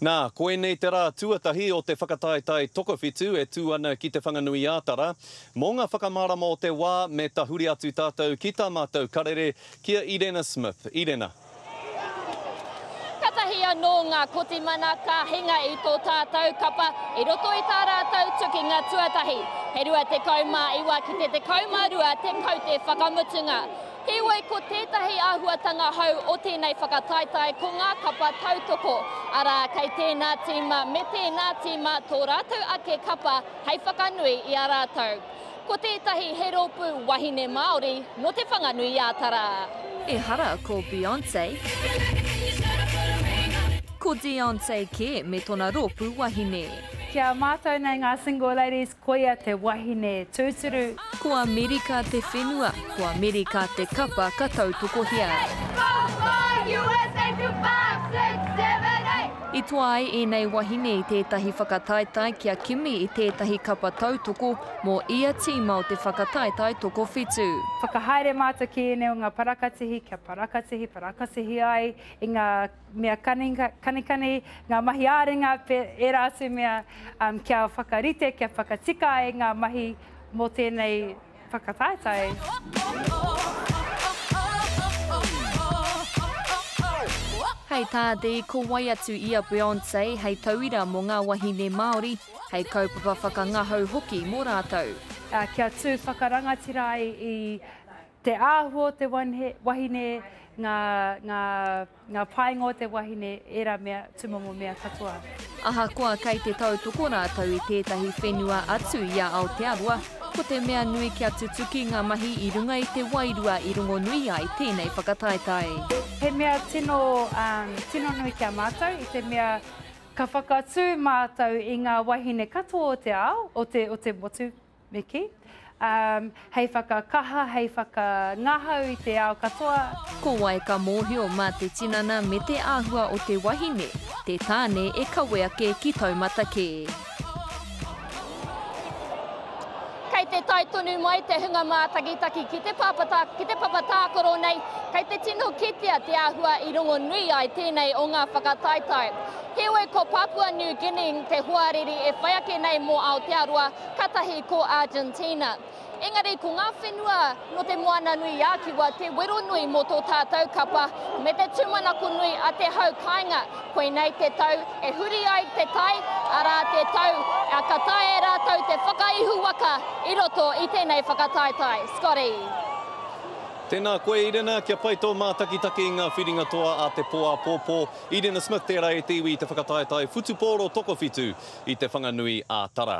Nā, koinei te rā tuatahi o te whakataetae tokowhitu e tū ana ki Te Whanganui-ā-Tara. Mō ngā whakamārama o te wā, me tahuri atu tātou ki tā mātou karere, ki a Irena Smith. Irena. Katahi anō ngā Kotimana ka hinga i tō tātou kapa i roto i tā rātou tukinga tuatahi. He 29 ki te 12 te kaute whakamutunga. Heoi, ko tētahi āhuatanga hou o tēnei whakataetae ko ngā kapa tautoko, arā, kei tēnā tīma me tēnā tīma tō rātou ake kapa hei whakanui i a rātou. Ko tētahi he rōpū wahine Māori nō Te Whanganui-ā-Tara. Ehara ko Beyonce, ko Deonce kē me tona rōpū wahine. Ki a mātou nei ngā single ladies, Koia te wahine tūturu. Ko Amerika te whenua, ko Amerika te kapa ka tautokohia. I toa ai ēnei wahine i tētahi whakataetae kia kimi i tētahi kapa tautoko mō ia tīma o te whakataetae tokowhitu. Whakahaere mātou ki ēnei o ngā parakatihi kia parakatihi, parakatihi ai i ngā mea kanikani, ngā mahi ā-ringa, ērā atu mea, kia whakarite, kia whakatika ai ngā mahi mō tēnei whakataetae. Hei tā Dee, ko wai atu i a Beyonce hei tauira mō ngā wahine Māori, hei kaupapa whakangahau hoki mō rātou. Kia tū whakarangatira ai i Te āhua o te wahine, ngā, ngā, ngā painga o te wahine, ērā mea, tūmomo mea katoa. Ahakoa kei te tautoko rātou i tētahi whenua atu i a Aotearoa, ko te mea nui kia tutuki ngā mahi i runga i te wairua i rongonui ai tēnei whakataetae. He mea tino, tino nui ki a mātou i te mea ka whakatū mātou i ngā wahine katoa o te ao, o te, o te motu, Me kī, um, hei whakakaha, hei whakangahau i te ao katoa. Ko wai ka mōhio mā te tinana me te āhua o te wahine, te tāne e kawe ake ki taumata kē. Kei te tae tonu mai te hunga mātakitaki ki te papa, ki te papa tākaro nei, kei te tino kitea te āhua i rongonui ai tēnei o ngā whakataetae. Heoi ko Papua New Guinea te hoariri e whai ake nei mō Aotearoa, Katahi ko Argentina. Engari ko ngā whenua nō te Moana-nui-ā-Kiwa te wero nui mō tō tātou kapa me te tūmanako nui a te hau kāinga, koinei te tau e huri ai te tai, arā te tau ka taea e rātou te whakaihu waka i roto i tēnei whakataetae. Scotty. Tēnā koe Irina, kia pai tō mātakitaki i ngā whiringa toa a te pō āpōpō. Irina Smith tērā e te iwi i te whakataetae whutupōro tokowhitu i Te Whanganui a Tara.